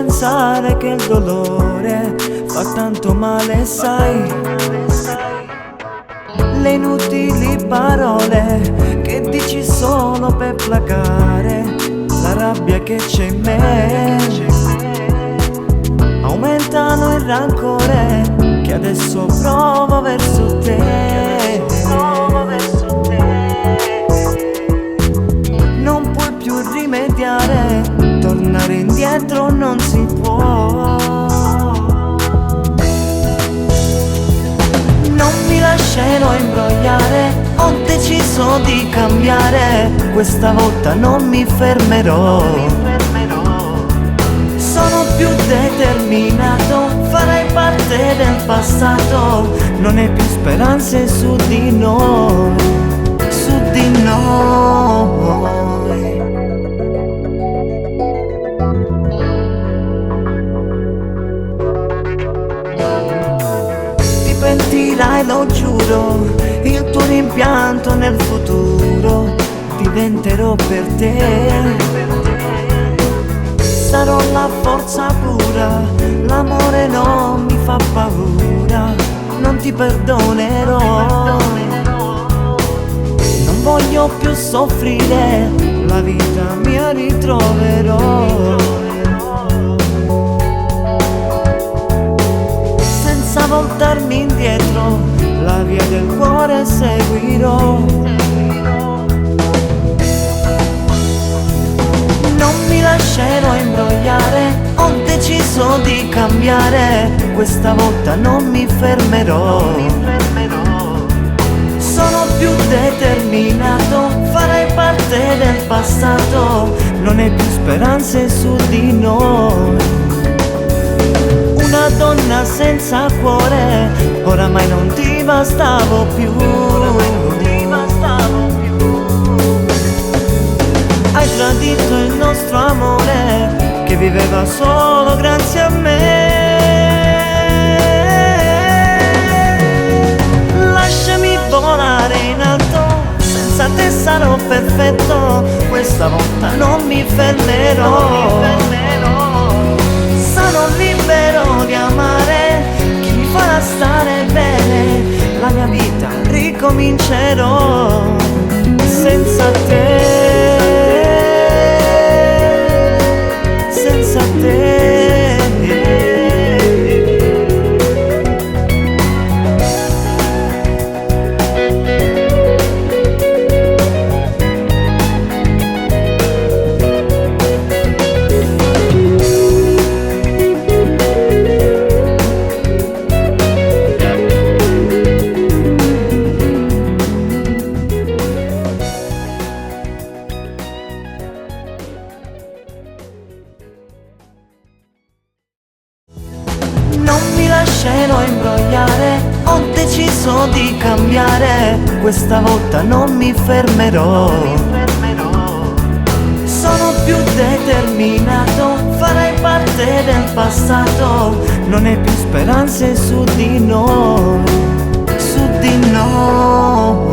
pensare che il dolore fa tanto male, sai. Le inutili parole che dici solo per placare la rabbia che c'è in me. Aumentano il rancore che adesso provo verso te. Non puoi più rimediare, tornare indietro non si può. Non mi lascerò imbrogliare, ho deciso di cambiare, questa volta non mi fermerò. Sono più determinato, farai parte del passato, non hai più speranze su di noi, su di noi. Ti pentirai, lo giuro, il tuo rimpianto nel futuro diventerò per te. Sarò la forza pura, l'amore non mi fa paura, non ti perdonerò. Non voglio più soffrire, la vita mia ritroverò. Senza voltarmi indietro, la via del cuore seguirò. Non mi lascerò imbrogliare, ho deciso di cambiare, questa volta non mi fermerò. Sono più determinato, farai parte del passato, non hai più speranze su di noi. Una donna senza cuore, oramai non ti bastavo più. Hai tradito il nostro amore che viveva solo grazie a me. Lasciami volare in alto, senza te sarò perfetto, questa volta non mi fermerò. Sono libero di amare chi mi farà stare bene, la mia vita ricomincerò senza te, senza te. Non mi lascerò imbrogliare, ho deciso di cambiare, questa volta non mi fermerò. Sono più determinato, farai parte del passato, non hai più speranze su di noi, su di noi.